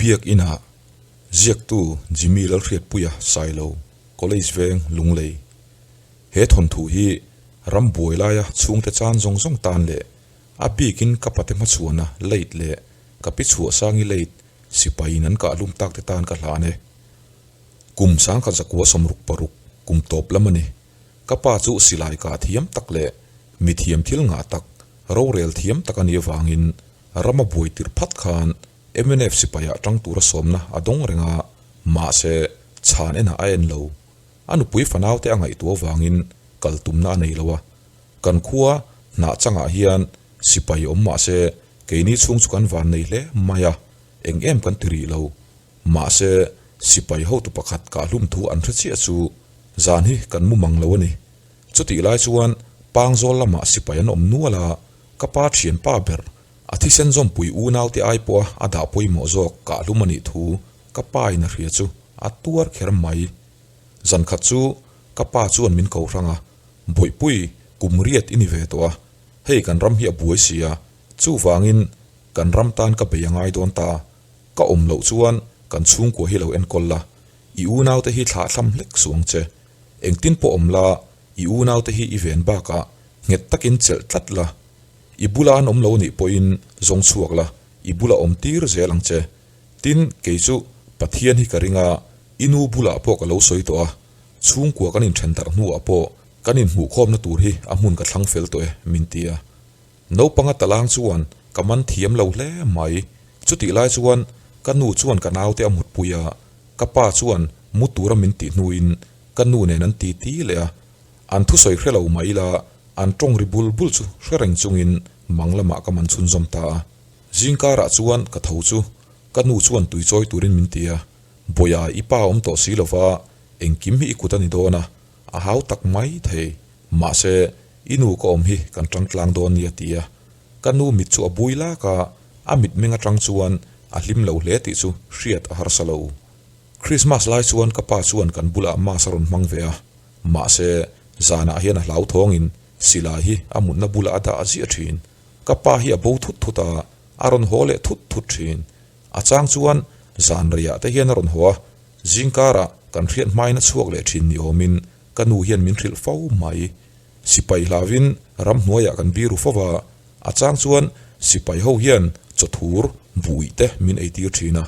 Biak Inah ziaktu Jimmy Lalhriatpuia Sailo, College Veng, Lunglei. He thawnthu hi ram buai laia chhungte chan zawng zawng tan leh a bikin ka pate hmachhuana late leh ka pi chhuahsangi late sipaiin an kahhlum takte tan ka hlan e. Kum sangkhat zakua 66 kum tawp lam a ni. Ka pa chu silai kah thiam tak leh mi thiam thil ngah tak, rorel thiam tak a nih avangin rama buai tirh phat khan mnf sipaiah tang tura sawmna a dawng reng a, mahse chhan enah a en lo. A nupui fanaute a ngaihtuah avangin kal tumna a nei lo a. Kan khua hnah changah hian sipai awm mahse keini chhung chu kan van nei hle mai a, eng em kan ti rih lo. Mahse sipai hotu pakhat kahhlum thu an hre chiah chu zan hi kan mu mang lo a ni. Chutih lai chuan Pangzawl lamah sipai an awm nual a, ka pa thian pa ber a thisen zawmpui unaute ai pawha a dah pawimawh zawk kahhlum a nih thu ka pa in a hria chu a tuar kher mai. Zan khat chu ka pa chuan min ko hrang a, Bawihpui, kum riat i ni ve tawh a, hei kan ram hi a buai si a, chuvangin kan ram tan ka bei a ngai dawn ta, ka awm loh chuan kan chhungkua hi lo enkawl la, i unaute hi thlah thlam hlek suh ang che. Engtin pawh awm la, i unaute hi i ven bakah nghet takin chelh tlat la. I bula an awm lo nih pawhin zawng chhuak la, i bula awm tir zel ang che. Tin, kei chu Pathian hi ka ring a, i nu bulah pawh ka lo sawi tawh a, chhungkua kan inthen darh hnuah pawh kan inhmuhkhawmna tur hi a hmun ka thlang fel tawh e, min ti a. Naupanga talang chuan ka man thiam lo hle mai. Chutih lai chuan ka nu chuan ka naute a mutpui a, ka pa chuan mu tura min tih hnuin ka nu nen an titi leh a. An thusawi hre lo mah ila an tawng ri bul bul chu hre reng chungin mang lamah ka man chhunzawm ta a. Zingkarah chuan ka tho chu ka nu chuan tui chawi turin min ti a, Bawia i pa awm tawh si lova engkim hi i kut a ni dawn a, a hau tak mai thei. Mahse, i nu ka awm hi kan tang tlang dawn nia ti a. Ka nu mit chu a bui lak a, a mitmeng atang chuan a hlim lo hle tih chu hriat a harsa lo. Christmas lai chuan ka pa chuan kan bulah mass a rawn hmang ve a, mahse, zanah hian a hlauthawngin silai hi a mutna bulah a dah ziah thin. Ka pa hi a bo thut thut a, a rawn haw leh thut thut thin. A chang chuan zan reiah te hian a rawn haw a, zingkarah kan hriat hmain a chhuak leh thin ni awmin Ka nu hian min hrilh fo mai. Sipai hlauvin ramhnuaiah kan biru fo va, a chang chuan sipai ho hian chawthur buih te min eitir thin a.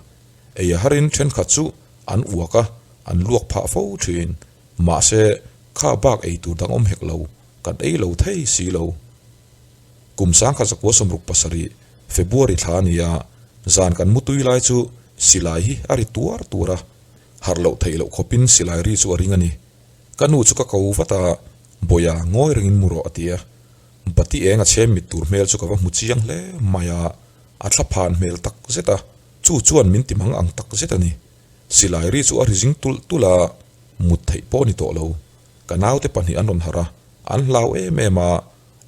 Ei a harin thenkhat chu an uak a, an luak phah fo thin. Mahse, kha bak ei tur dang awm hek lo, kan ei lo thei si lo. Kum 1967 February thla a ni a, zan kan mutui lai chu silai hi a ri tuar tuar a. Harh loh theih loh khawpin silai ri chu a ring a ni. Ka nu chu ka ko vat a, Bawia, ngawi rengin mu rawh a ti a. Bati eng a chhem mit tur hmel chu ka va hmu chiang hle mai a, a thla phan hmel tak zet a, chu chuan min ti mang ang tak zet a ni. Silai ri chu a ri zing tulh tulh a, mut theih pawh a ni tawh lo. Ka naute pahnih an rawn harh a, an hlau em em a,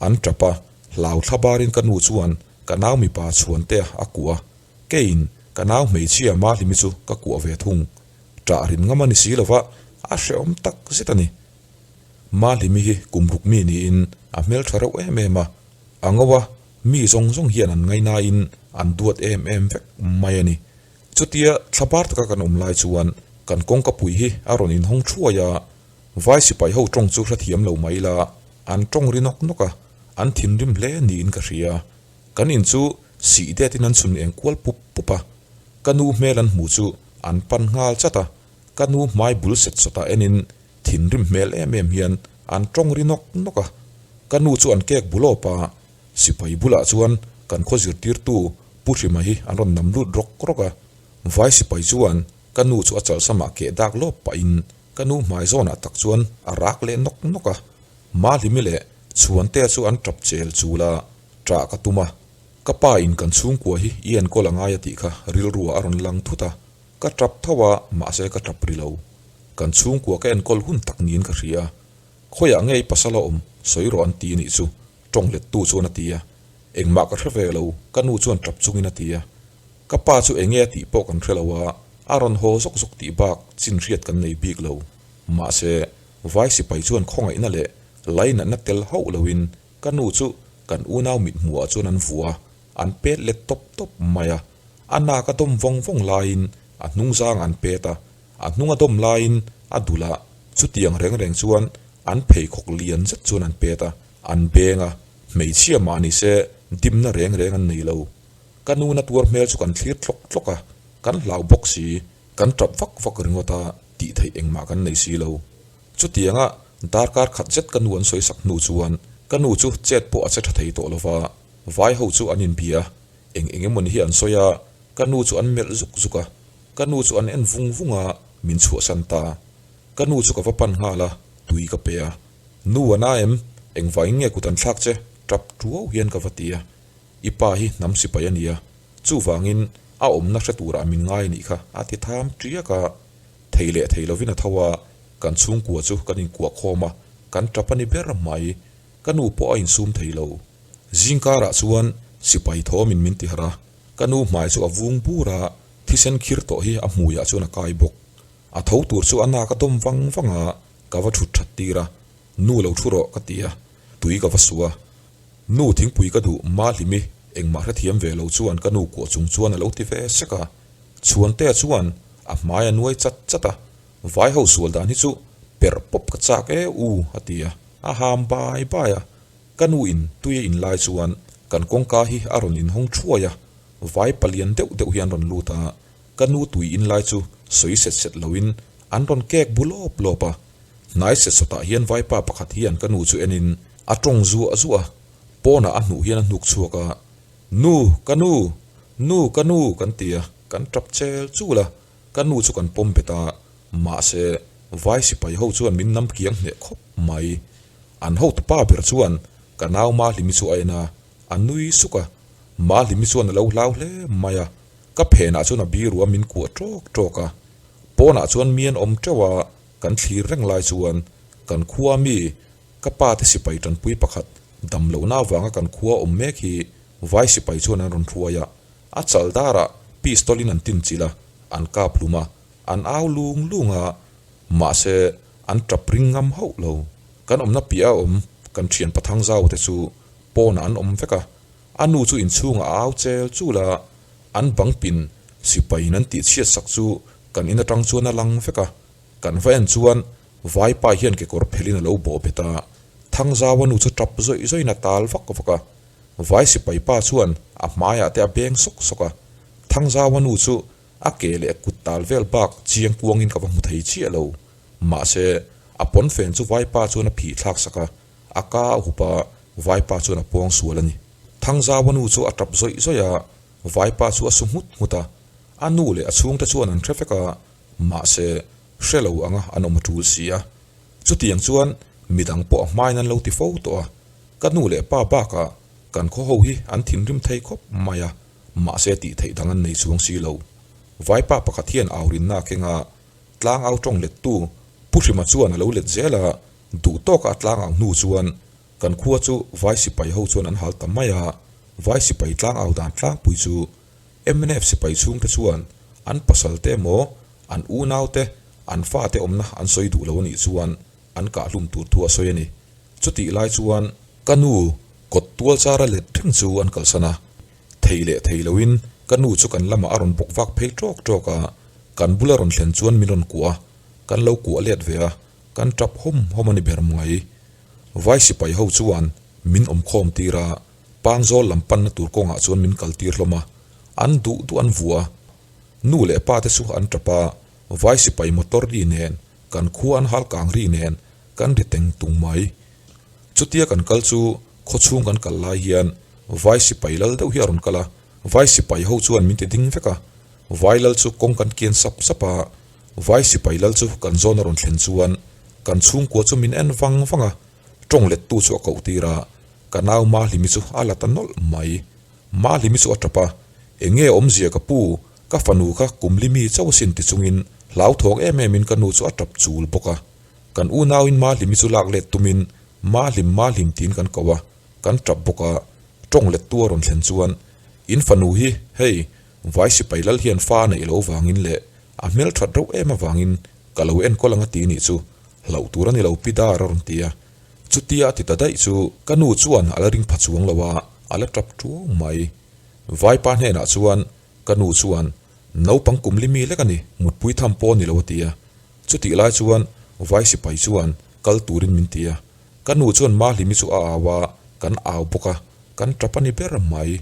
an tap a, hlau thla barin ka nu chuan ka nau mipa chhuantea a kuah a, Keiin ka nau hmeichhia Mahlimi chu ka kuah ve thung. Ṭah rin ngam a ni si lova, a hrehawm tak zet a ni. Mahlimi hi kum ruk mi niin a hmelṭha reuh em em a, a ngo a, mi zawng zawng hian an ngainain an duat em em vek mai a ni. Chutia thlabar taka kan awm lai chuan kan kawngka pui hi a rawn inhawng thuai a, vai sipai ho ṭawng chu hrethiam lo mai ila an ṭawng ri nawk nawk a, an thinrim hle niin ka hria. Kan in chu sih det in an chhun eng kual pup pup a, ka nu hmel an hmuh chu an pan nghal chat a, ka nu hmai bul set sawt ah en in thinrim hmel em em hian an tawng ri nawk nawk a, ka nu chu an kek bul awp a, sipai bulah chuan kan khaw zirtirtu Pu Hrima hi an rawn nam lut rawk rawk a, vai sipai chuan ka nu chu a chalsamah keh dak lawp pah in ka nu hmai zawn ah tak chuan a rak leh nawk nawk a, Mahlimi leh Chhuantea chu an tap chel chul a. Ṭah ka tum a, ka pa in kan chhungkua hi i enkawl a ngai a tih kha rilru ah a rawn lang thut a, ka ṭap tho a, mahse ka ṭap ri lo. Kan chhungkua ka enkawl hun tak niin ka hria. Khawiah nge i pasal a awm, sawi rawh an ti nih chu, ṭawng lettu chuan a ti a. Engmah ka hre ve lo, ka nu chuan ṭap chungin a ti a. Ka pa chu enge a tih pawh kan hre lo a, a rawn haw zawk zawk tih bak chin hriat kan nei bik lo. Mahse, vai sipai chuan khawngaihna leh lainatna tel hauh loin Ka nu chu kan unau mithmuhah chuan an vuah a, an pet let tawp tawp mai a. A nak a dawm vawng vawng laiin a hnungzang an pet a, a hnung a dawm laiin a dul a, chutiang reng reng chuan an pheikhawk lian zet chuan an pet a, an beng a, hmeichhia mah ni se dimna reng reng an nei lo. Ka nu na tuar hmel chu kan thlir tlawk tlawk a, kan hlau bawk si, kan tap vak vak ringawt a, tih theih engmah kan nei si lo. Chutianga darkar khat zet ka nu an sawi sak hnu chuan ka nu chu chet pawh a che tha thei tawh lo va, vai ho chu an inbia eng eng emawni hi an sawi a, ka nu chu an melh zuk zuk a, ka nu chu an en vung vung a, min chhuahsan ta. Ka nu chu ka va pan nghal a, tui ka pe a, Nu a na em? Engvangin nge kut an thlak che? Tap tuau hian ka va ti a, I pa hi hnam sipai a nia, chuvangin a awmna hre turah min ngai a nih kha a ti tham tiak a. Thei leh thei lovin a tho a, kan chhungkua chu kan inkuah khawm a, kan tap a ni ber mai. Ka nu pawh a insum thei lo. Zingkarah chuan sipai thawmin min ti harh a, ka nu hmai chu a vung bur a, thisen khir tawh hi a hmuiah chuan a kai bawk. A tho tur chu a nak a dawm vang vang a, ka va thut that tir a, Nu lo thu rawh ka ti a, tui ka va su a. Nu thingpui ka duh Mahlimi engmah hrethiam ve lo chuan ka nu kuah chung chuan a lo ti ve sek a. Chhuantea chuan a hmai a nuai chat chat a, vai ho sual dan hi chu perh pawp ka chak e u a ti a, a ham bai bai a. Ka nu in tui a in lai chuan kan kawngka hi a rawn inhawng thuai a, vai palian deuh deuh hi an rawn lut a, ka nu tui in lai chu sawi set set loin an rawn kek bu lawp lawp a. Hnai set sawtah hian vaipa pakhat hian ka nu chu enin a tawng zuah zuah a, pawnah a hnuh hian a hnuk chhuak a, Nu, ka nu! Nu, ka nu! kan ti a, kan tap chel chul a, ka nu chu kan pawm bet a, mahse vai sipai ho chuan min nam kiang hneh khawp mai. An hotupa ber chuan ka nau Mahlimi chu a en a, a nui suk a, Mahlimi chuan a lo hlau hle mai a, ka phenah chuan a biru a min kuah tawk tawk a, pawnah chuan mi an awm teuh a, kan thlir reng lai chuan kan khua mi Ka pa te sipai tanpui pakhat dam lohna avanga kan khua awm mek hi vai sipai chuan an rawn hruai a, a chal darah pistol in an tin chilh a, an kap hlum a, an au lung lung a, mahse an tap ring ngam hauh lo. Kan awmna piah a awm kan thian pathang zau te chu pawnah an awm vek a, a nu chu inchhungah a au chel chul a, an bang pin sipai in an tihchhiat sak chu kan in atang chuan a lang vek a, kan va en chuan Vaipa hian kekawr phelhin a lo bawh bet a, Thangzaua nu chu tap zawih zawihin a tal vak vak a. Vai sipai pa chuan a hmaiah te a beng sawk sawk a, Thangzaua nu chu a ke leh a kut tal vel bak chiang kuangin ka va hmu thei chiah lo. Mahse, a pawnfen chu vaipa chuan a phih thlak sak a, a ka a hup a, vaipa chuan a pawng sual a ni. Thangzaua nu chu a tap zawih zawih a, vaipa chu a su nghut nghut a, a nu leh a chhungte chuan an hre vek a, mahse, hre lo anga an awm a tul si a. Chutiang chuan midang pawh a hmain an lo ti fo tawh a, ka nu leh pa bakah kan khaw ho hi an thinrim thei khawp mai a, mahse tih theih dang an nei chuang si lo. Vaipa pakhat hian aurinna a keng a, tlang au tawng lettu Pu Hrima chuan a lo let zel a, duh tawka a tlang au hnu chuan kan khua chu vai sipai ho chuan an hal ta mai a, vai sipai tlang au dan tlangpui chu mnf sipai chhungte chuan an pasal te emaw An unaute, an fate awmna an sawi duh lo a nih chuan an kahhlum tur thu a sawi a ni. Chutih lai chuan ka nu kawt tual chara let reng chu an kalsan a, thei leh thei loin ka nu chu kan lamah a rawn bawk vak phei tawk tawk a, kan bula rawn thlen chuan min rawn kuah a, kan lo kuah let ve a, kan tap hawm hawm a ni ber mai. Vai sipai ho chuan min awm khawm tir a, Pangzawl lam panna tur kawngah chuan min kal tir hlawm a, an duh duh an vuah a, Nu leh pa te chu an tap a, vai sipai motor ri nen, kan khua an hal kang ri nen kan ri teng tung mai. Chutia kan kal chu khawchhung kan kal lai hian vai sipai lal deuh hi a rawn kal a, vai sipai ho chuan min ti ding vek a, vai lal chu kawng kan kian sap sap a, vai sipai lal chu kan zawn a rawn thlen chuan kan chhungkua chu min en vang vang a, tawng lettu chu a koh tir a, ka nau Mahlimi chu a la ta nawlh mai. Mahlimi chu a tap a, Enge awmzia ka pu, ka fanu kha kumli mi chauh asin ti chungin hlauthawng em emin ka nu chu a tap chul bawk a. Kan unauin Mahlimi chu lak let tumin Mahlim Mahlim tiin kan ko a, kan tap bawk a. Tawng lettu a rawn thlen chuan, In fanu hi, hei, vai sipai lal hian fa a neih loh vangin leh a hmelthat reuh em avangin ka lo enkawl ang a ti nih chu, hlauh tur a ni lo Pi Dar a rawn ti a. Chutia a ti ta daih chu ka nu chuan a la ring pha chuang lo a, a la tap tuau mai. Vaipa hnenah chuan. Ka nu chuan, Naupang kum li mi lek a ni, mutpui tham pawh ni lo a ti a. Chutih lai chuan vai sipai chuan kal turin min ti a. Ka nu chuan Mahlimi chu a au a, kan au bawk a, kan tap a ni ber mai.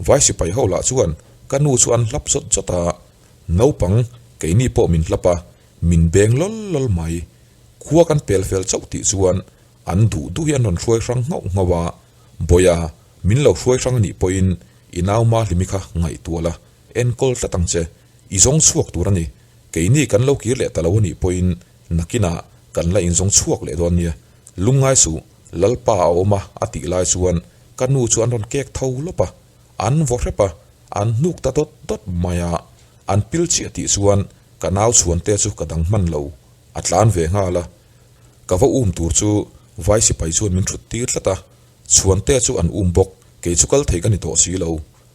Vai sipai ho lah chuan ka nu chu an hlap zawt zawt a, naupang keini pawh min hlap a, min beng lawl lawl mai. Khua kan pel fel chauh tih chuan an duh duh hi an rawn hruai hrang nghauh nghauh a, Bawia, min lo hruai hrang a nih pawhin i nau Mahlimi kha ngaihtuah la, enkawl tlat ang che, i zawng chhuak tur a ni. Keini kan lo kir leh ta lo a nih pawhin nakinah kan la inzawng chhuak leh dawn nia. Lungngai suh, Lalpa a awm a a tih lai chuan ka nu chu an rawn kek tho lawp a, an vaw hrep a, an hnuk ta dawt dawt mai a. An pil chiah tih chuan ka nau chhuante chu ka dang hman lo, a tlan ve nghal a. Ka va um tur chu vai sipai chuan min thut tir tlat a, chhuante chu an um bawk, kei chu kal thei ka ni tawh si lo.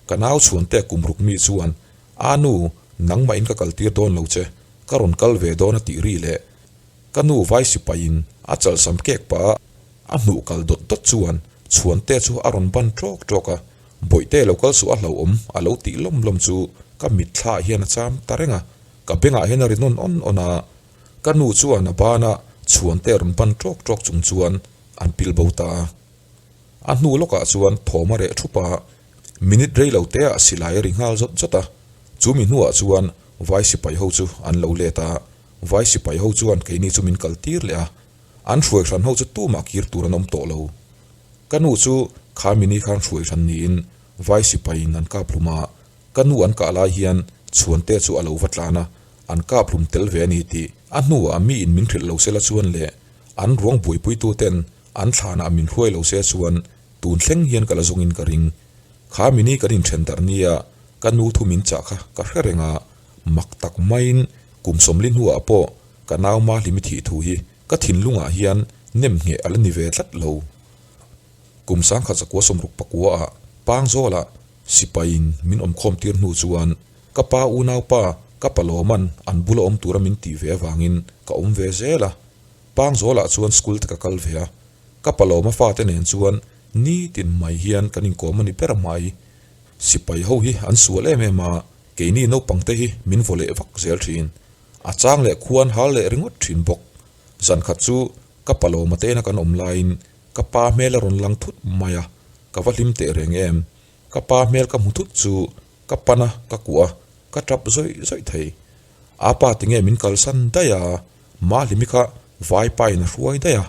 Ka nau chhuante kum ruk mi chuan, A nu, nangmah in ka kal tir dawn lo che, ka rawn kal ve dawn a tih ri leh. Ka nu vai sipaiin a chalsam kek pah a, a hnuh kal dawt dawt chuan chhuante chu a rawn ban ṭawk ṭawk a, Bawihte lo kal suh a hlauhawm a lo tih lawm lawm chu ka mitthlaah hian a cham ta reng a, ka bengah hian a ri nawn awn awn a. Ka nu chuan a bana chhuante rawn ban ṭawk ṭawk chung chuan an pil bo ta a. A hnu lawkah chuan thawm a reh ṭhup a, minute rei lo teah silai a ri nghal zawt zawt a, chu mi hnuah chuan vai sipai ho chu an lo let a, vai sipai ho chuan keini chu min kal tir leh a, an hruai hran ho chu tumah kir tur an awm tawh lo. Ka nu chu kha mini khan hruai hran niin vai sipaiin an kap hlum a, ka nu an kah lai hian chhuante chu a lo va tlan a, an kap hlum tel ve a ni tih a hnuah miin min hrilh lo sela chuan leh an ruang buaipuituten an thlanah min hruai lo se chuan tun thleng hian ka la zawngin ka ring. Kha mini kan inthen darh nia ka nu thu min chah kha ka hre reng a, mak tak maiin kum sawmli hnuah pawh ka nau Mahlimi thih thu hi ka thinlungah hian nem ngheh a la ni ve tlat lo. Kum sangkhat zakua sawmruk pakua ah Pangzawlah sipaiin min awmkhawm tir hnu chuan ka pa unaupa ka palawman an bula awm tura min tih ve avangin ka awm ve zel a. Pangzawlah chuan school te ka kal ve a, ka palawma fate nen chuan nitin mai hian kan inkawm a ni ber mai. Sipai ho hi an sual em em a, keini naupang te hi min vaw leh vak zel thin. A chang leh khuan hal leh ringawt thin bawk. Zan khat chu ka palawma te ina kan awm laiin ka pa hmel a rawn lang thut mai a, ka va hlim teh reng em. Ka pa hmel ka hmu thut chu ka pan a, ka kuah a, ka tap zawih zawih thei. A pa tinge min kalsan daih a, Mahlimi kha vai pain a hruai daih a,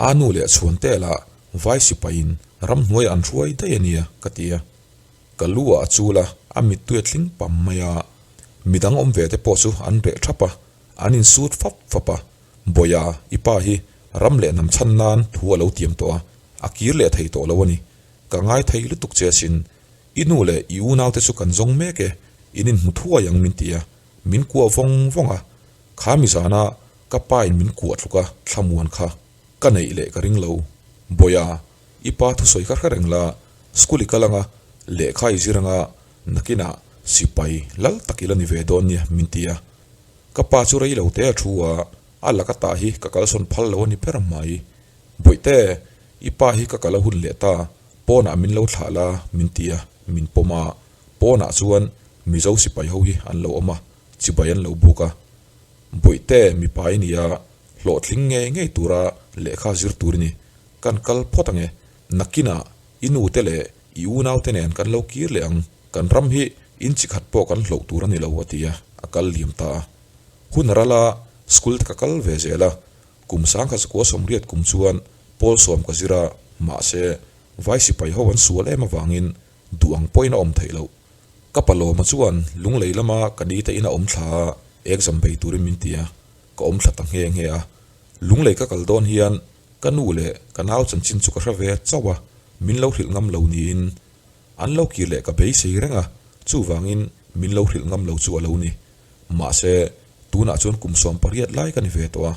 a nu leh chhuante lah vai sipaiin ramhnuaiah an hruai daih a nia ka ti a. Ka lu ah a chul a, a mittui a tling pam mai a. Midang awm ve te pawh chu an reh thap a, an insut fap fap a. Bawia, i pa hi ram leh hnam chhan nan thu a lo tiam tawh a, a kir leh thei tawh lo a ni. Ka ngai thei lutuk che asin. I nu leh i unaute chu kan zawng mek e, in inhmu thuai ang min ti a, min kuah vawng vawng a. Kha mi zana ka pa in min kuah tluk a thlamuan kha ka neih leh ka ring lo. Bawia, i pa thusawi kha hre reng la, school i kal anga, lehkha i zir anga, nakinah sipai lal tak i la ni ve dawn nia min ti a. Ka pa chu rei lo te a thu a, a laka tah hi ka kalsawn phal lo a ni ber mai. Bawihte, i pa hi ka kal a hun leh ta, pawnah min lo thlah la min ti a, min pawm a. Pawnah chuan Mizo sipai ho hi an lo awm a, chibai an lo buk a. Bawihte mipa i nia, hlawhtling ngei ngei tura lehkha zir tur i ni. Kan kal phawt ang e. Nakinah i nute leh i unaute nen kan lo kir leh ang. Kan ram hi in chi khat pawh kan hloh tur a ni lo a ti a, a kal liam ta a. Hun a ral a, school te ka kal ve zel a. Kum sangkhat zakua sawmriat kum chuan pawl sawm ka zir a, mahse vai sipai ho an sual em avangin duh ang pawhin a awm theih loh. Ka palawma chuan Lunglei lama ka ni te ina awm thla a, exam bei turin min ti a, ka awm thla ta nghe nghe a. Lunglei ka kal dawn hian ka nu leh ka nau chanchin chu ka hre ve chauh a, min lo hrilh ngam lo niin an lo kir leh ka beisei reng a, chuvangin min lo hrilh ngam lo chu a lo ni. Mahse, tunah chuan kum 18 lai ka ni ve tawh a,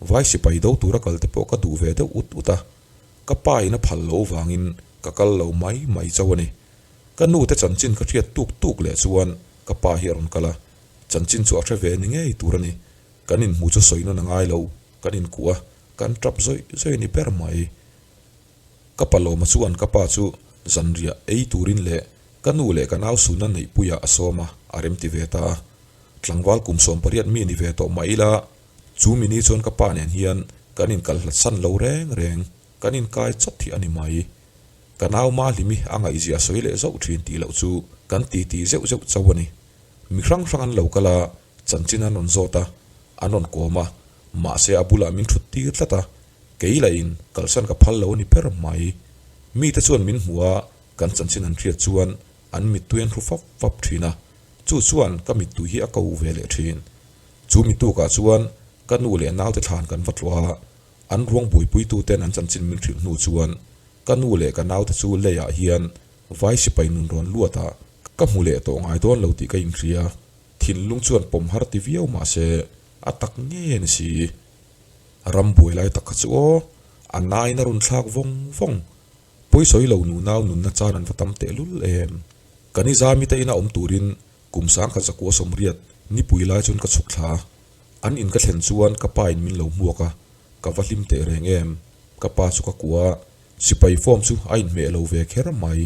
vai sipai do tura kal te pawh ka duh ve deuh ut ut a, ka pa in a phal lo vangin ka kal lo mai mai chauh a ni. Ka nu te chanchin ka hriat tuk tuk leh chuan ka pa hi a rawn kal a, chanchin chu a hre ve ni ngei tur a ni. Kan inhmu chu sawi nawn a ngai lo, kan inkuh a, kan tap zawih zawih a ni ber mai. Ka palawma chuan ka pa chu zanriah ei turin leh. Ka nu leh ka nau sunna neihpuiah a sawm a, a remti ve ta a. Tlangval kum 18 mi ni ve tawh mah ila, chu mi ni chuan ka pa nen hian kan inkal hlat san lo reng reng, kan inkai chawt hi a ni mai. Ka nau Mahlimi a ngaihzia a sawi leh zauh thin tih loh chu kan titi zeuh zeuh chauh a ni. Mi hrang hrang an lo kal a, chanchin an rawn zawt a, an rawn kawm a, mahse a bulah min thut tir tlat a, kei lahin kalsan ka phal lo a ni ber mai. Mite chuan min hmu a, kan chanchin an hriat chuan an mittui an hru fap fap thin a, chu chuan ka mittui hi a ko ve leh thin. Chu mi tukah chuan ka nu leh naute thlan kan va tlawh a, an ruang buaipuituten an chanchin min hrilh hnu chuan ka nu leh ka naute chu leiah hian vai sipai nun rawn luat a, ka hmu leh tawh ngai dawn lo tih ka inhria. Thinlung chuan pawm har ti viau mah se a tak ngei a ni si. Ram buai lai tak kha chu aw, a nain a rawn thlak vawng vawng. Pawisawi lo nunau nunna chan an va tam tehlul em. Ka nizami te ina awm turin kum sangkhat zakua sawmriat nipui lai chuan ka chhuk thla a. An in ka thlen chuan ka pa in min lo hmuak a, ka va hlim teh reng em. Ka pa chu ka kua a, sipai form chu a inhmeh lo ve kher mai.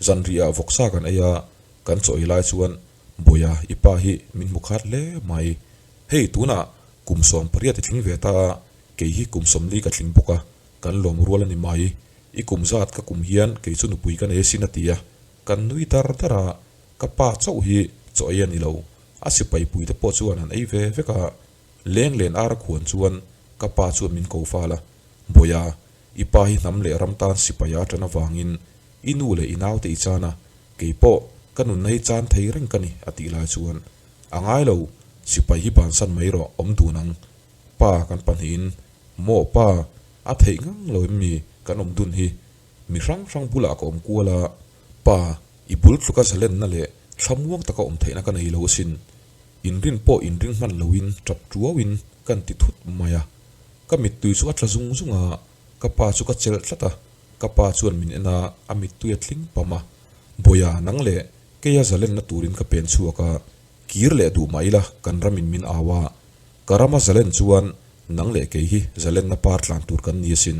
Zanriah vawksa kan ei a, kan chaw ei lai chuan Bawia i pa hi min hmu khat hle mai. Hei tunah kum 18 i tling ve ta a, kei hi kum 40 ka tling bawk a, kan lawm rual a ni mai. I kum zat ka kum hian kei chu nupui ka nei asin a ti a, kan nui dar dar a, ka pa chauh hi chaw ei a ni lo, a sipai pui te pawh chuan an ei ve vek a, leng len ar a khuan chuan ka pa chuan min ko fal a, Bawia, i pa hi hnam leh ram tan sipai a tan avangin i nu leh i naute i chan a, kei pawh ka nunna hi chan thei reng ka ni a tih lai chuan a ngai lo, sipai hi bansan mai rawh awm dun ang, pa kan pahnihin Maw pa, a theih ngang lo em mi kan awm dun hi? Mi hrang hrang bulah ka awm kual a, pa, i bul tluka zalenna leh thlamuang taka awm theihna ka nei lo asin. Inrin pawh inring hman loin tap tuauin kan ti thut mai a. Ka mittui chu a tla zung zung a, ka pa chu ka chelh tlat a, ka pa chuan min en a, a mittui a tling pam a. Bawia, nang leh keia zalenna turin ka pen chhuak a, kir leh duh mah ila kan ramin min au a, ka rama zalen chuan Nang leh kei hi zalenna par tlan tur kan ni asin.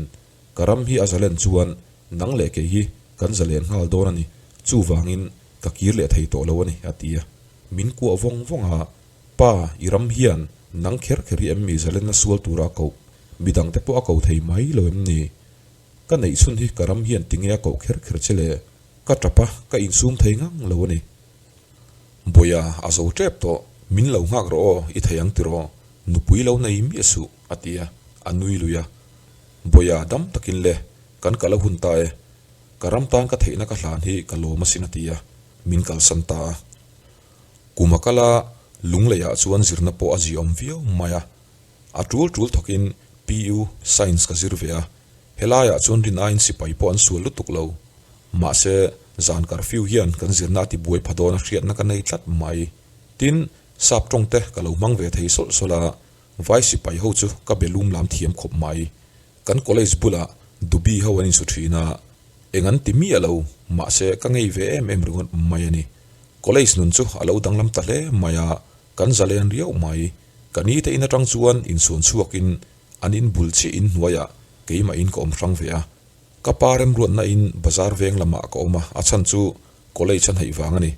Ka ram hi a zalen chuan nang leh kei hi kan zalen nghal dawn a ni. Chuvangin ka kir leh thei tawh lo a ni, a ti a. Min kuah vawng vawng a, Pa, i ram hian nang kher kher hi em mi zalenna sual tura a koh? Midangte pawh a ko thei mai lo em ni? Ka neih chhun hi ka ram hian tinge a koh kher kher che le? Ka tap a, ka insum thei ngang lo a ni. Bawia a zo tep tawh, min lo nghak rawh aw, i thei ang tiraw? Nupui lo nei miah suh, a ti a, a nui lui a. Bawia dam takin le, kan kal a hun ta e. Ka ram tan ka theihna ka hlan hi ka lawm asin a ti a, min kalsan ta a. Kum a kal a, Lungleiah chuan zirna pawh a ziawm viau mai a. A tul tul thawkin PU Science ka zir ve a, helaiah chuan rin aiin sipai pawh an sual lutuk lo. Mahse, zan curfew hian kan zirna a tibuai pha dawn a hriatna ka nei tlat mai. Tin, sap tawng te ka lo hmang ve thei sawlh sawlh a, vai sipai ho chu ka be lum lam thiam khawp mai. Kan college bulah Dubi ho an insu thin a, eng an ti miah lo, mahse ka ngei ve em em ringawt mai a ni. College nun chu a lo danglam ta hle mai a, kan zalen riau mai. Ka ni te in atang chuan insuan chhuakin an in bul chiah in hnuaiah keimah in ka awm hrang ve a. Ka pa remruatna in bazar veng lamah ka awm a, a chhan chu college a hnaih vang a ni.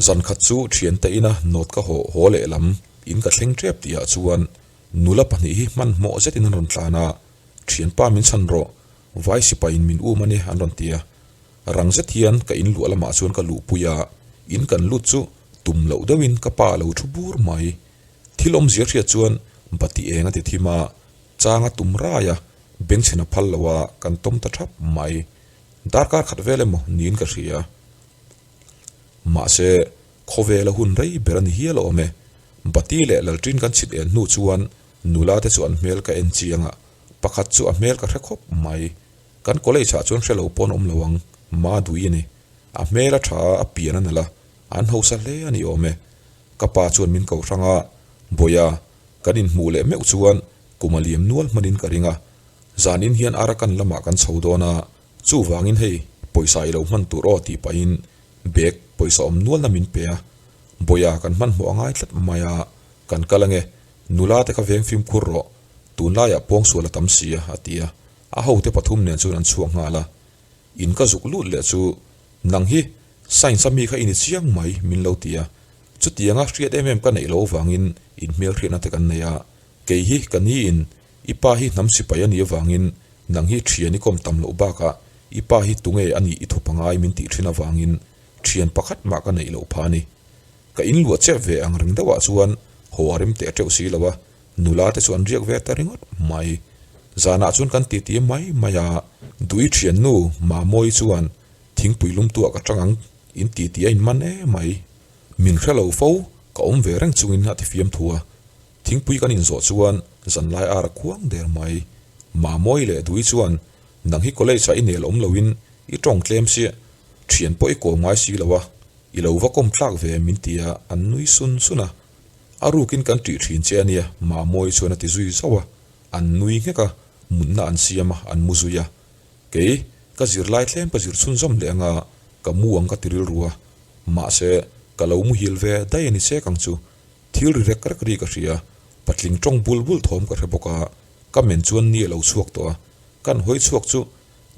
Zan khat chu thiante ina nawt ka haw haw lehlam in ka thleng tep tihah chuan nula pahnih hi hmanhmawh zetin an rawn tlan a, Thianpa min chhan rawh, vai sipai in min um a ni an rawn ti a. Rang zet hian ka in luah lamah chuan ka luhpui a, in kan lut chu tum loh deuhin ka pa a lo thu bur mai. Thil awmzia hriat chuan bati eng a ti thim a, chang a tum rai a, bengchhen a phal lo a, kan tawm ta thap mai. Darkar khat vel emaw niin ka hria. Mahse, khawvela hun rei ber a ni hial awm e. Bati leh Lalṭin kan chhit en hnu chuan nula te chu an hmel ka en chiang a, pakhat chu a hmel ka hre khawp mai. Kan college ah chuan hre lo pawn awm lo ang, Madui a ni. A hmel a tha a, a pian a nalh a, an hausa hle a ni awm e. Ka pa chuan min ko hrang a, Bawia, kan inhmuh leh meuh chuan kum a liam nual hmanin ka ring a. Zanin hian Arakan lamah kan chho dawn a, chuvangin hei pawisa i lo hman tur aw tih pahin bag pawisa awm nualna min pe a. Bawia, kan hmanhmawh a ngai tlat mai a, kan kal ange, nula te kha veng fimkhur rawh, tunlaiah pawngsual a tam si a, a ti a. A hote pathum nen chuan an chhuak nghal a, in ka zuk lut leh chu nang hi. Science a mi kha i ni chiang mai min lo ti a. Chutianga hriat em em ka neih loh avangin inhmelhriatna te kan nei a. Kei hi ka ni in i pa hi hnam sipai a nih avangin nang hi thian i kawm tam loh bakah i pa hi tunge a nih i thup angai min tih thin avangin thian pakhat mah ka neih loh phah a ni. Ka in luah chep ve ang reng deuhah chuan haw a rem teh teuh si lo a, nula te chu an riak ve ta ringawt mai. Zanah chuan kan titi mai mai a, Dui thiannu Mamawii chuan thingpui lumtuah ka tang ang in titi a inman em mai. Min hre lo fo, ka awm ve reng chungin a ti fiam thu a. Thingpui kan inzawh chuan zanlai ar a khuang der mai. Mamawii leh Dui chuan nang hi college ah i nel awm loin i tawng tlem siah, thian pawh i kawm ngai si lo a, i lo va kawm tlak ve min ti a, an nui sun sun a. A rukin kan tih thin che a nia, Mamawii chuan a ti zui zauh a. An nui nghek a, mutna an siam a, an mu zui a. Kei, ka zirlai tlem ka zir chhunzawm leh anga ka mu ang ka ti rilru a. Mahse, ka lo muhil ve daih a ni chek ang chu. Thil ri rek rek ri ka hria, patling tawng bul bul thawm ka hre bawk a, ka men chuan ni a lo chhuak tawh a. Kan hawi chhuak chu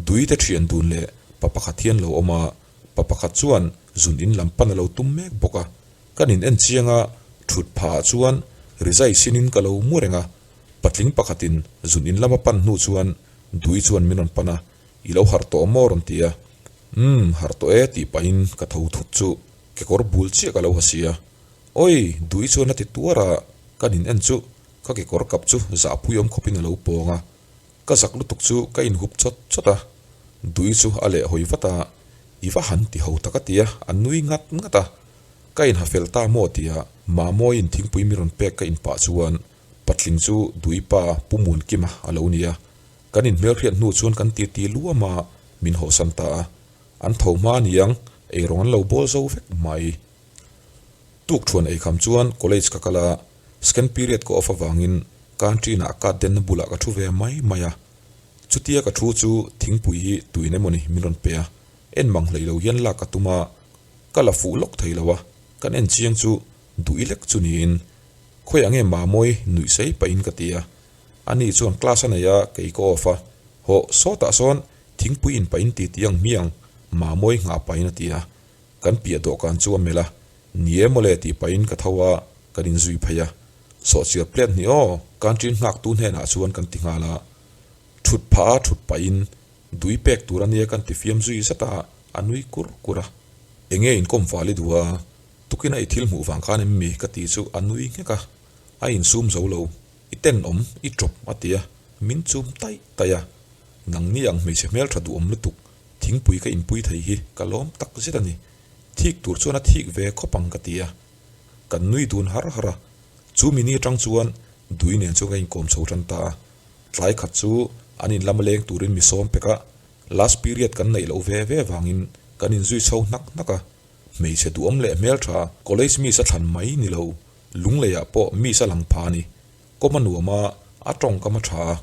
Duite thian dun leh pa pakhat hian lo awm a, pa pakhat chuan zun in lam pan a lo tum mek bawk a. Kan in en chiang a, thut phah ah chuan rizai sin in ka lo mu reng a. Patling pakhatin zun in lam a pan hnu chuan Dui chuan min rawn pan a, I lo harh tawh maw rawn ti a. Umm, harh tawh e tih pahin ka tho thut chu kekawr bul chiah ka lo ha si a. Awi, Dui chuan a ti tuar a, kan in en chu ka kekawr kap chu zahpui awm khawpin a lo pawng a. Ka zak lutuk chu ka inhup chawt chawt a, Dui chu a leh hawi vat a, I va han ti ho tak a ti a, a nui ngat ngat a. Ka inha fel ta maw tia Mamawiin thingpui mi rawn pek ka inpah chuan patling chu Dui pa Pu Munkima a lo ni a. Kan inhmelhriat hnu chuan kan titi luam a, min hawhsan ta a. An tho hma aniang, eirawng an lo bawl zo vek mai. Tukṭhuan eikham chuan college ka kal a, second period ka off avangin canteen ah card denna bulah ka ṭhu ve mai mai a. Chutia ka ṭhu chu thingpui hi tuin emawni min rawn pe a, en mang hleih lo hian lak ka tum a, ka la fuh lawk thei lo a, kan en chiang chu duh i lek chu niin khawiah nge Mamawi nuih sei pahin ka ti a. Ani chuan class a nei a, kei ka off a, hawh sawtah sawn thingpui in pahin titi ang hmiang Mamawi nghah pahin a ti a. Kan piah dawhkan chu a melh a, Ni e mawle tih pahin ka tho a, kan inzui phei a. Sawhchiar plate hnih aw, canteen nghaktu hnenah chuan kan ti nghal a. Thut phah a thut pahin dui pek tur a nia kan ti fiam zui zat a, a nui kur kur a. Enge inkawm fal i duh a, tukin a i thil hmuh vang khan em mi ka ti chu a nui nghek a, a insum zo lo, i tenawm, i tawp a ti a, min chum taih taih a. Nangni ang hmeichhe hmeltha duhawm lutuk Thingpui ka inpui thei hi ka lawm tak zet a ni. Thik tur chuan a thik ve khawp ang ka ti a. Kan nui dun har har a. Chu mini atang chuan Dui nen chuan ka inkawm chho tan ta a. Tlai khat chu an in lama leng turin mi sawm pek a. Last period kan neih loh ve ve vangin kan inzui chho hnak hnak a. Hmeichhe duhawm leh hmeltha college miss a thlan mai ni lo, Lungleiah pawh miss a lang pha a ni. Kawm a nuam a, a tawngkam a tha a,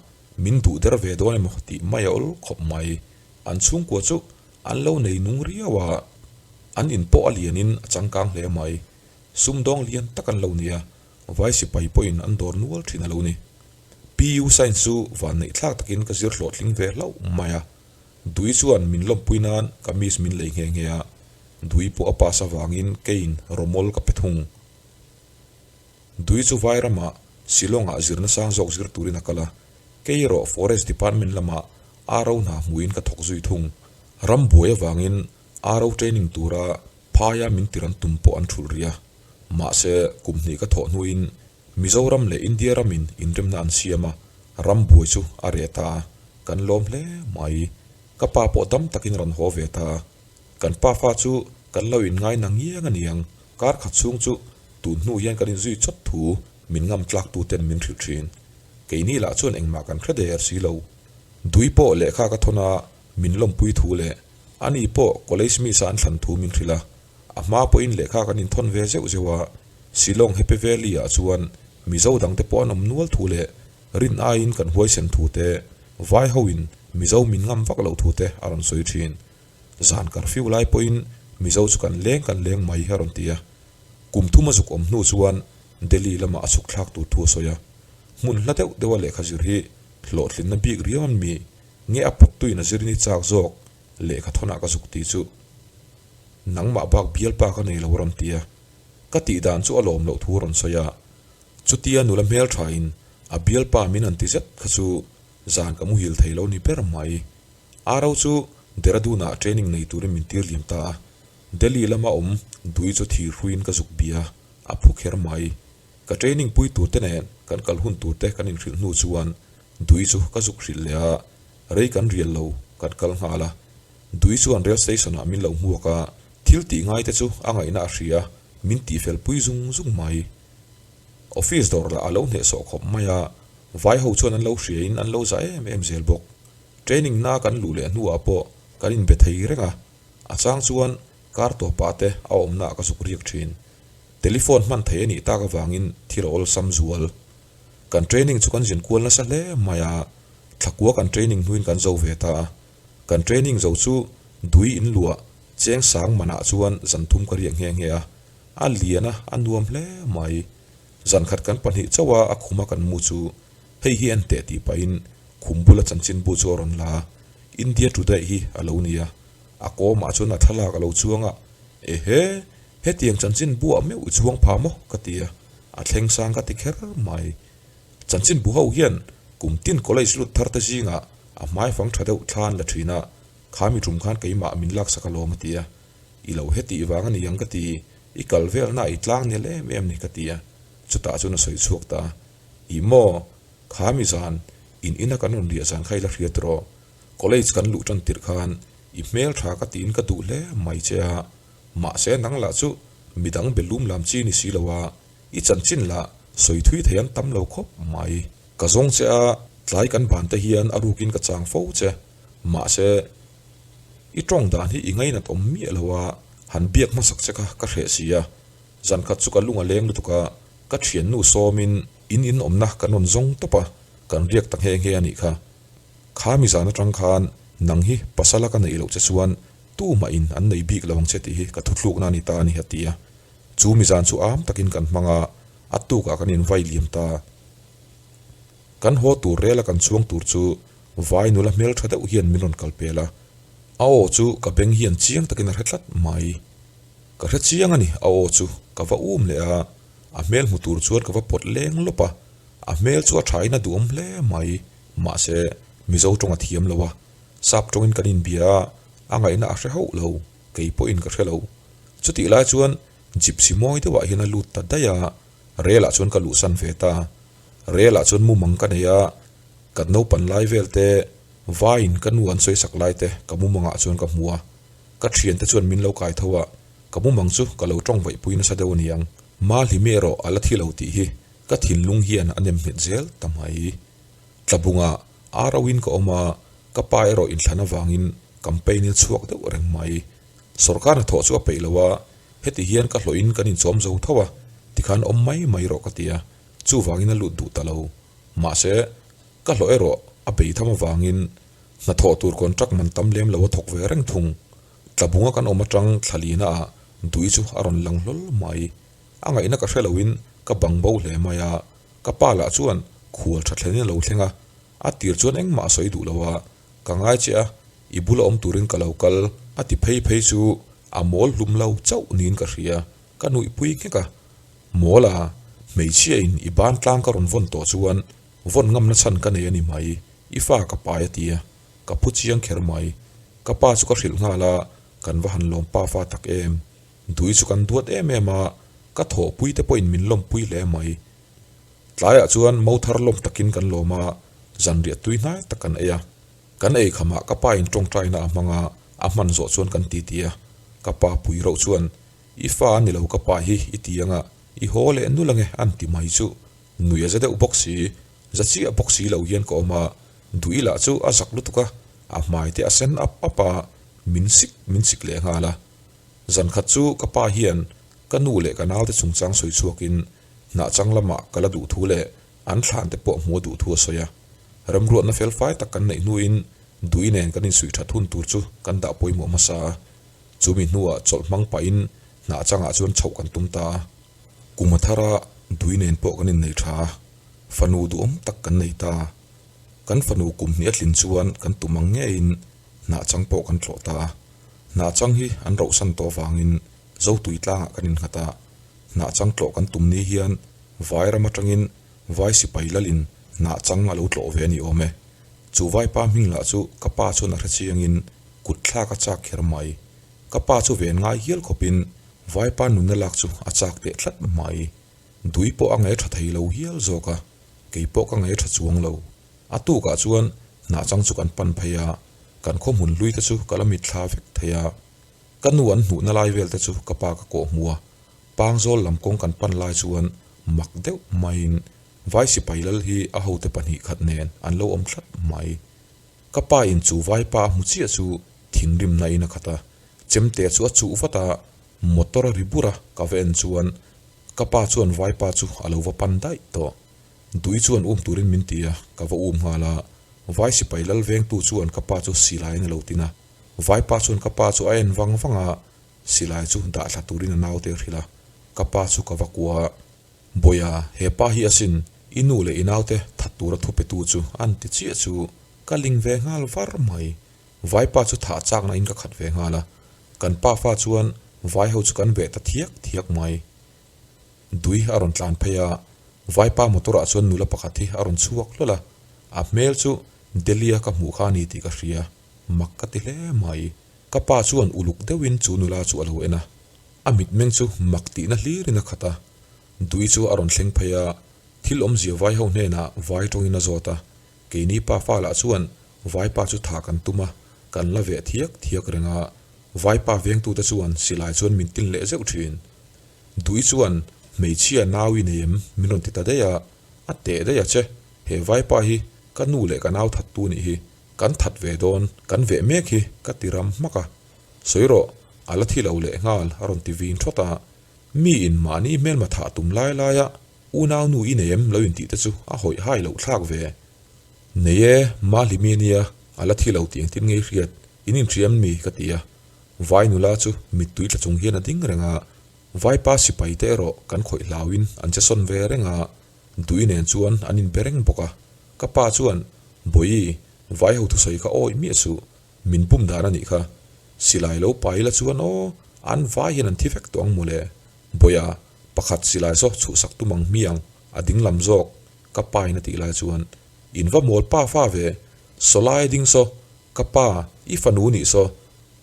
min duh der ve dawn emaw tih mai a awl khawp mai. An chhungkua chu an lo nei nung riau a, an in pawh a lianin a changkang hle mai. Sumdawng lian tak an lo ni a, vai sipai pawhin an dawr nual thin a lo ni. PU Science chu vanneih thlak takin ka zir hlawhtling ve hlauh mai a. Dui chuan min lawmpui nan kamis min lei nghe nghe a, Dui pawh a pass avangin keiin rawmawl ka pe thung. Dui chu vai ramah Shillong-ah zirna sang zawk zir turin a kal a, kei erawh Forest Department lamah RO hna hmuin ka thawk zui thung. Ram buai avangin RO training tura phaia min tir an tum pawh an thulh rih a. Mahse, kum hnih ka thawh hnuin Mizoram leh India ramin inremna an siam a, ram buai chu a reh ta a, kan lawm hle mai. Ka pa pawh dam takin rawn haw ve ta a. Kan pa fa chu kan lo inngai na ngiang a niang. Kar khat chhung chu tun hnu hian kan inzui chawt thu min ngam tlak tu ten min hrilh thin. Keini lah chuan engmah kan hre der si lo. Dui pawh lehkha ka thawn a, min lawmpui thu leh ani pawh college miss a an thlan thu min hrilh a. A hma pawhin lehkha kan inthawn ve zeuh zeuh a, Shillong Happy Valley ah chuan Mizo dangte pawh an awm nual thu leh rin aiin kan huaisen thu te, vai ho in Mizo min ngam vak loh thu te a rawn sawi thin. Zan curfew lai pawhin Mizo chu kan leng kan leng mai a rawn ti a. Kum thum a zuk awm hnu chuan Delhi lamah a chhuk thlak tur thu a sawi a. Hmun hla deuh deuha lehkha zir hi hlawhtlinna bik riau an mi nge a pawttuin a zirin i chak zawk lehkha thawnah ka zuk ti chu. Nangmah bak bialpa ka nei lo a rawn ti a. Ka tih dan chu a lawm loh thu a rawn sawi a. Chutia nula hmelthain a bialpa min han ti zet kha chu zan ka muhil thei lo ni ber mai. Aro chu Dehradun-ah training nei turin min tir liam ta a. Delhi lama awm dui chu thir hruiin ka zuk bia a phu kher mai. Ka training pui tur te nen kan kal hun tur te kan inhrilh hnu chuan dui chu ka zuk hrilh leh a, rei kan rial lo kan kal nghal a. Dui chuan rail station ah min lo hmuak a, thil tih ngai te chu a ngaihna a hria, min tihfel pui zung zung mai. Office dawr lah a lo hnehsawh khawp mai a, vai ho chuan an lo hria in an lo za em em zel bawk. Training na kan luh leh hnuah pawh kan inbe thei reng a, a chang chuan kar tawpah te a awmna ah ka zuk riak thin. Telephone hman thei a nih tak avangin thil a awlsam zual. Kan training chu kan zin kual nasa hle mai a, thlakua kan training hnuin kan zo ve ta a. Kan training zo chu dui in luah cheng sang manah chuan zan thum ka riak nghe nghe a, a lian a, a nuam hle mai. Zan khat kan pahnih chauh a, a khuma kan mu chu hei hi en teh tih pahin khum bula chanchinbu chu a rawn la a, India Today hi a lo ni a, a kawmah chuan a thlalak a lo chuang a, Ehe, hetiang chanchinbu ah meuh i chuang pha maw? ka ti a, a thleng sang ka ti kher mai. Chanchinbu ho hian kum tin college lut thar te zingah a hmaifang tha deuh thla an la thin a, kha mi tum khan keimah min laksak alawm a ti a, I lo hetih vang a ni ang ka ti, i kal velna i tlang nel em em ni ka ti a, chutah chuan a sawi chhuak ta a, Ih maw, kha mi zan, in ina kan rawn riah zan kha i la hriat rawh, college kan luh tan tirh khan i hmel tha ka tiin ka duh hle mai che a, mahse nang lah chu midang be lum lam chi ni si lo a, i chanchin lah sawi thui thei an tam lo khawp mai. Ka zawng che a, tlai kan ban te hian a rukin ka chang fo che, mahse i tawng dan hi i ngainat awm miah lo a, han biak hmasak che kha ka hreh si a, zan khat chu ka lung a leng lutuk a, ka thiannu sawmin in in awmna kan rawn zawng tawp a, kan riak ta nghe nghe a nih kha. Kha mi zan atang khan nang hi pasala ka neih loh che chuan tumah in an nei bik lo ang che tih hi ka thuthlukna a ni ta a ni a ti a. Chu mi zan chu am takin kan hmang a, a tukah kan invai liam ta. Kan haw tur rela kan chuang tur chu vai nula hmel tha deuh hian min rawn kal pel a, a aw chu ka beng hian chiang takin a hre tlat mai. Ka hre chiang a ni, a aw chu ka va um leh a, a hmel hmu tur chuan ka va pawt leng lawp a, a hmel chu a thain a duhawm hle mai, mahse Mizo tawng a thiam lo a, sap tawngin kan inbia a, a ngaihna a hre hauh lo, kei pawhin ka hre lo. Chutih lai chuan gypsy mawi deuhah hian a lut ta daih a, relah chuan ka luhsan ve ta. Relah chuan mumang ka nei a, kan naupan lai vel te, vaiin ka nu an sawi sak lai te ka mumangah chuan ka hmu a. Ka thiante chuan min lo kai tho a, ka mumang chu ka lo tawng vaihpui nasa deuh a niang. Mahlimi erawh a la thi lo tih hi ka thinlung hian a nem nghet zel ta mai. Tlabungah ar-auin ka awm a, ka pa erawh inthlan avangin campaign-in a chhuak deuh reng mai. Sawrkar hnathawh chu a peih lo a, heti hian ka hlawhin kan inchawm zo tho a, tikhan awm mai mai rawh ka ti a, chuvangin a lut duh ta lo. Mahse, ka hlawh erawh a bei tham avangin hnathawh tur contract man tam lem lo a thawk ve reng thung. Tlabunga kan awm atang thlalina ah dui chu a rawn lang hlawl mai. A ngaihna ka hre loin ka bang bo hle mai a, ka pa lah chuan khual tha thlenin a lo thleng a, a tir chuan engmah a sawi duh lo a, Ka ngai che a, i bula awm turin ka lo kal, a ti phei phei chu a mawl hlum lo chauh niin ka hria, ka nuihpui nghek a. Mawl a, hmeichhia in i ban tlang ka rawn vawn tawh chuan vawn ngamna chhan ka nei a ni mai, i fa ka pai a ti a, ka phu chiang kher mai. Ka pa chu ka hrilh nghal a, kan va han lawm pa fa tak em. Dui chu kan duat em em a, ka thawhpui te pawhin min lawmpui hle mai. Tlaiah chuan mo thar lawm takin kan lawm a, zanriah tui hnai tak kan ei a. Kan ei khamah ka pa in tawngtaina a hmang a, a hman zawh chuan kan ti ti a. Ka pa pui reuh chuan, I fa a ni lo ka pa hi i ti anga, i haw leh nul ange an ti mai chu. Nui a za deuh bawk si, za chiah bawk si lo hian ka awm a, duh lah chu a zak lutuk a, a hmai te a sen ap ap a, min sik min sik leh nghal a. Zan khat chu ka pa hian ka nu leh ka naute chungchang sawi chhuakin Hnah chang lamah ka la duh thu leh an thlan te pawh hmuh a duh thu a sawi a. Remruatna fel fai tak kan neih hnuin Dui nen kan insuih that hun tur chu kan dah pawimawh hmasa a. Chumi hnuah chawlh hmang pahin hnah changah chuan chhoh kan tum ta a. Kum a thar a, Dui nen pawh kan innei tha a, fanu duhawm tak kan nei ta. Kan fanu kum hnih a tlin chuan kan tum ang ngeiin hnah chang pawh kan tlawh ta a. Hnah chang hi an rohsan tawh vangin Zotui tlangah kan innghat a, hnah chang tlawh kan tum ni hian vai ram atangin vai sipai lalin hnah chang a lo tlawh ve a ni awm e. Chu vaipa hming lah chu ka pa chuan a hre chiangin kut thlak a chak kher mai. Ka pa chu ven ngai hial khawpin vaipa nunna lak chu a chak teh tlat mai. Dui pawh a ngaih tha thei lo hial zawk a, kei pawh ka ngaih tha chuang lo. A tukah chuan hnah chang chu kan pan phei a, kan khaw hmun hlui te chu ka la mitthla vek thei a. Ka nu an hnuhna lai vel te chu ka pa ka kawh hmu a, Pangzawl lam kawng kan pan lai chuan mak deuh maiin Vai sipai lal hi a hote 2 khat nen an lo awm tlat mai. Ka pa in chu vaipa a hmu chiah chu thinrimna in a khat a, chemte chu a chuh vat a, motor a ri bur a ka va en chuan ka pa chuan vaipa chu a lo va pan daih tawh. Dui chuan um turin min ti a, ka va um nghal a, vai sipai lal vengtu chuan ka pa chu silaiin a lo tin a, vaipa chuan ka pa chu a en vang vang a, silai chu dah thla turin a naute a hrilh a, ka pa chu ka va kua a. Bawiha, he pa hi asin, i nu leh i naute that tura thu petu chu an ti chiah chu ka ling ve nghal var mai. Vaipa chu thah chakna in ka khat ve nghal a, kan pa fa chuan vai ho chu kan veh ta thiak thiak mai. Dui a rawn tlan phei a, vaipa motor ah chuan nula pakhat hi a rawn chhuak hlawl a, a hmel chu Delhi a ka hmuh kha a ni tih ka hria, mak ka ti hle mai. Ka pa chuan uluk deuhin chu nula chu a lo en a, a mitmeng chu mak tihna hlirin a khat a. Dui chu a rawn thleng phei a, thil awmzia vai ho hnenah vai tawngin a zawt a, keini pa fa lah chuan vaipa chu tha kan tum a, kan la veh thiak thiak reng a, vaipa vengtute chuan silai chuan min tin leh zeuh thin. Dui chuan hmeichhia nau i nei em min rawn ti ta daih a, a teh daih a che, he vaipa hi ka nu leh ka nau thattu nih hi kan that ve dawn, kan veh mek hi ka ti ram hmak a, sawi rawh a la thi lo leh nghal a rawn ti vin thawt a, mi in mahni hmelma thah tum lai laia unau nu i nei em lo intih te chu a hawih hai loh thlak ve. Nei e, Mahlimi ania a la thi lo tih engtin ngei hriat, in inhriam mi ka ti a, Vai nula chu mittui tla chung hian a ding reng a, Vaipa sipai te erawh kan khawih hlauin an che sawn ve reng a, Dui nen chuan an inbe reng bawk a. Ka pa chuan, Bawihi, vai ho thusawi kha awih miah suh, min bum dan a nih kha. Silai lo pai ila chuan aw, an vai hian an thi vek tawh ang mawle. Bawiha, pakhat silai saw chhuhsak tum ang hmiang, a ding lam zawk, ka pa in a tih lai chuan, In va mawl pa fa ve, sawlai a ding saw, Ka pa, i fanu nih saw,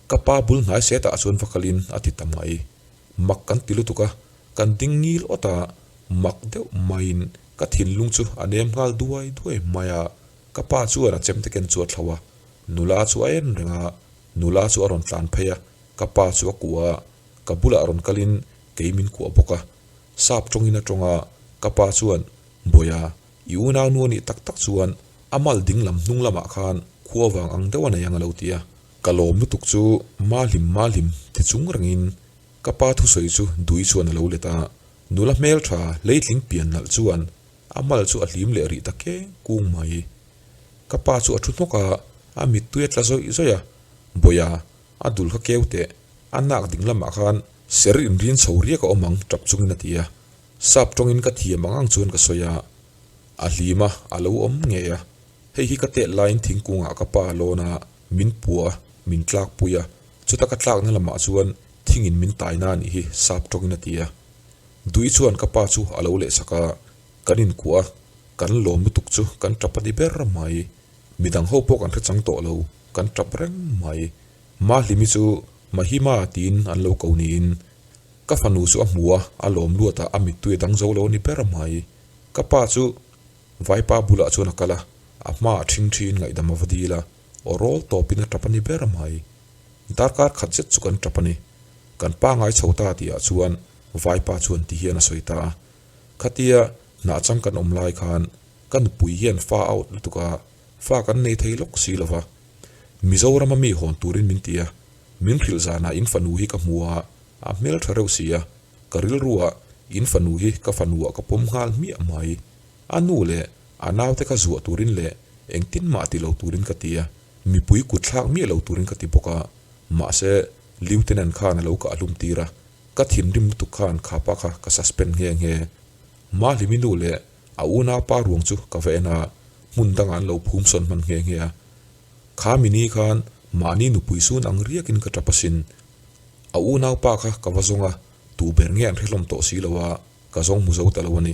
ka pa bul hnai setah chuan va kalin a ti ta mai. Mak kan ti lutuk a, kan ding ngil awt a, mak deuh maiin ka thinlung chu a nem nghal duai duai mai a, ka pa chuan a chemte ken chu a thlo a, nula chu a en reng a, nula chu a rawn tlan phei a, ka pa chu a kuah a, ka bulah rawn kalin kei min kuah bawk a, sap tawngin a tawng a, ka pa chuan, Bawiha, I unau nu a nih tak tak chuan a mal ding lam hnung lamah khan khua vang ang deuh a nei ang a lo ti a. Ka lawm lutuk chu Mahlim Mahlim ti chung rengin ka pa thusawi chu Dui chuan a lo let a, nula hmeltha hleitling pian nalh chuan a mal chu a hlim leh rih ta keng kung mai. Ka pa chu a thu hnawk a, a mittui a tla zawih zawih a, Bawiha, a dul kha keu teh, a nak ding lamah khan ser inrin chho riak a awm ang tap chungin a ti a. Sap tawngin ka thiam ang ang chuan ka sawi a, a hlim a, a lo awm ngei a. Hei hi ka tet laiin thingkungah ka pa lawn a, min pua a, min tlakpui a, chuta ka tlakna lamah chuan thingin min taina a nih hi, sap tawngin a ti a. Dui chuan ka pa chu a lo lehsak a, kan inkuah a, kan lawm lutuk chu kan tap a ni ber mai. Midang ho pawh kan hre chang tawh lo, kan tap reng mai. Mahlimi chu Mahima tiin an lo ko niin Ka fanu chu a hmu a, a lawm luat a, a mittui a dang zo lo a ni ber mai. Ka pa chu Vaipa bulah chuan a kal a, a hmaah ṭhing ṭhiin ngaihdam a va dil a, aw rawl tawpin a ṭap a ni ber mai. Darkar khat zet chu kan ṭap a ni. Kan pa ngai chho ta tihah chuan Vaipa chuan ti hian a sawi ta a, Khatia hnah chang kan awm lai khan ka nupui hian fa a awt lutuk a, fa kan nei thei lawk si lo va. Mizorama mi hawn turin min ti a, min hrilh zanah in fanu hi ka hmu a, A hmel tha reuh si a, ka rilruah in fanu hi ka fanuah ka pawm nghal hmiah mai. A nu leh a naute kha zuah turin leh engtin mah ti lo turin ka ti a, mipui kut thlak miah lo turin ka ti bawk a, mahse Lieutenant khan a lo kah hlum tir a, ka thinrim lutuk khan khapa kha ka suspend nghe nghe. Mahlimi nu leh a unaupa ruang chu ka va en a, hmun dangah an lo phum sawn hman nghe nghe a. Kha mini khan. Mahni nupui sun ang riakin ka tap asin. A unaupa kha ka va zawng a, tu ber nge an hre hlawm tawh si lo a, ka zawng hmu zo ta lo a ni.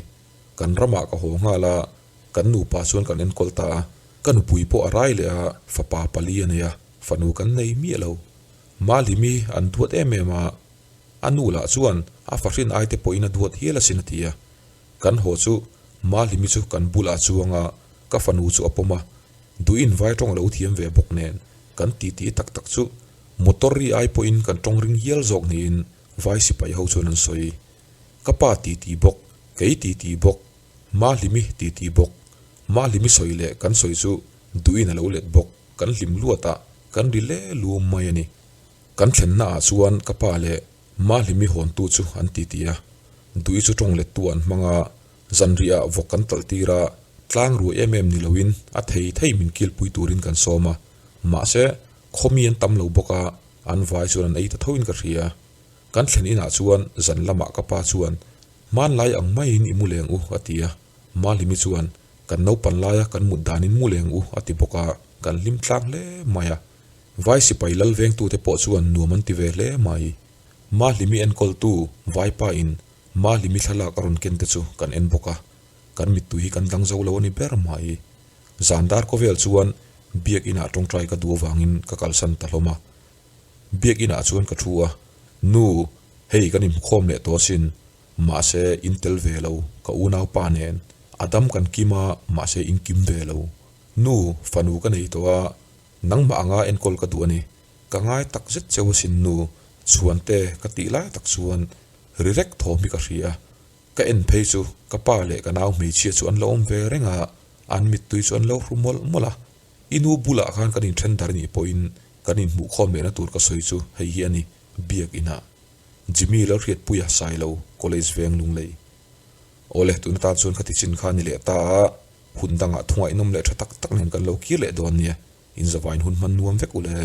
Kan ramah ka haw nghal a, kan nupa chuan kan enkawl ta a, ka nupui pawh a rai leh a, fapa pali a nei a, fanu kan nei miah lo. Mahlimi an duat em em a, a nu lah chuan a fahrin aite pawhin a duat hial asin a ti a. Kan haw chu Mahlimi chu kan bulah a chuang a, ka fanu chu a pawm a, duhin vai tawng a lo thiam ve bawk nen kan titi tak tak chu motor ri ai pawhin kan tawng ring hial zawk niin vai sipai ho chuan an sawi. Ka pa titi bawk, kei titi bawk, Mahlimi titi bawk, Mahlimi sawi leh kan sawi chu duhin a lo let bawk, kan hlim luat a, kan ri le lum mai a ni. Kan thlenna ah chuan ka pa leh Mahlimi hawntu chu an titi a, Duhi chu tawng lettu an hmang a, zanriah vawk kan talh tir a, tlang ruai em em ni loin a thei thei min kilpui turin kan sawm a, mahse khawmi an tam lo bawk a, an vai chuan an ei ta thoin ka hria. Kan thlen inah chuan zan lamah ka pa chuan, Hmanlai ang maiin i mu leng u, a ti a. Mahlimi chuan, Kan naupan laia kan mut danin mu leng u, a ti bawk a, kan hlim tlang hle mai a. Vai sipai lal vengtute pawh chuan nuam an ti ve hle mai. Mahlimi enkawltu Vaipa in Mahlimi thlalak a rawn ken te chu kan en bawk a, kan mittui hi kan dang zo lo a ni ber mai. Zan dar khawvel chuan Biak inah tawngtai ka duh avangin ka kalsan ta hlawm a. Biak inah chuan ka thu a, Nu, hei kan inhmukhawm leh tawh asin, mahse in tel ve lo, ka unaupa nen a dam kan kim a, mahse in kim ve lo. Nu, fanu ka nei tawh a, nangmah anga enkawl ka duh a ni, ka ngai tak zet cheu asin nu, chhuante ka tih lai tak chuan ri rek thawm hi ka hria. Ka en phei chu ka pa leh ka nau hmeichhia chu an lo awm ve reng a, an mittui chu an lo hru mawlh mawlh a. I nu bulah khan kan inthen dar nih pawhin kan inhmuhkhawm lehna tur ka sawi chu hei hi a ni, Biak inah. Jimmy Lalhriatpuia Sailo, College Veng Lunglei. Awle, tuna tan chuan khati chin kha a ni leh ta a, hun dangah thungaih nawm leh tha tak tak nen kan lo kir leh dawn nia, inzavain hun hman nuam vek u le.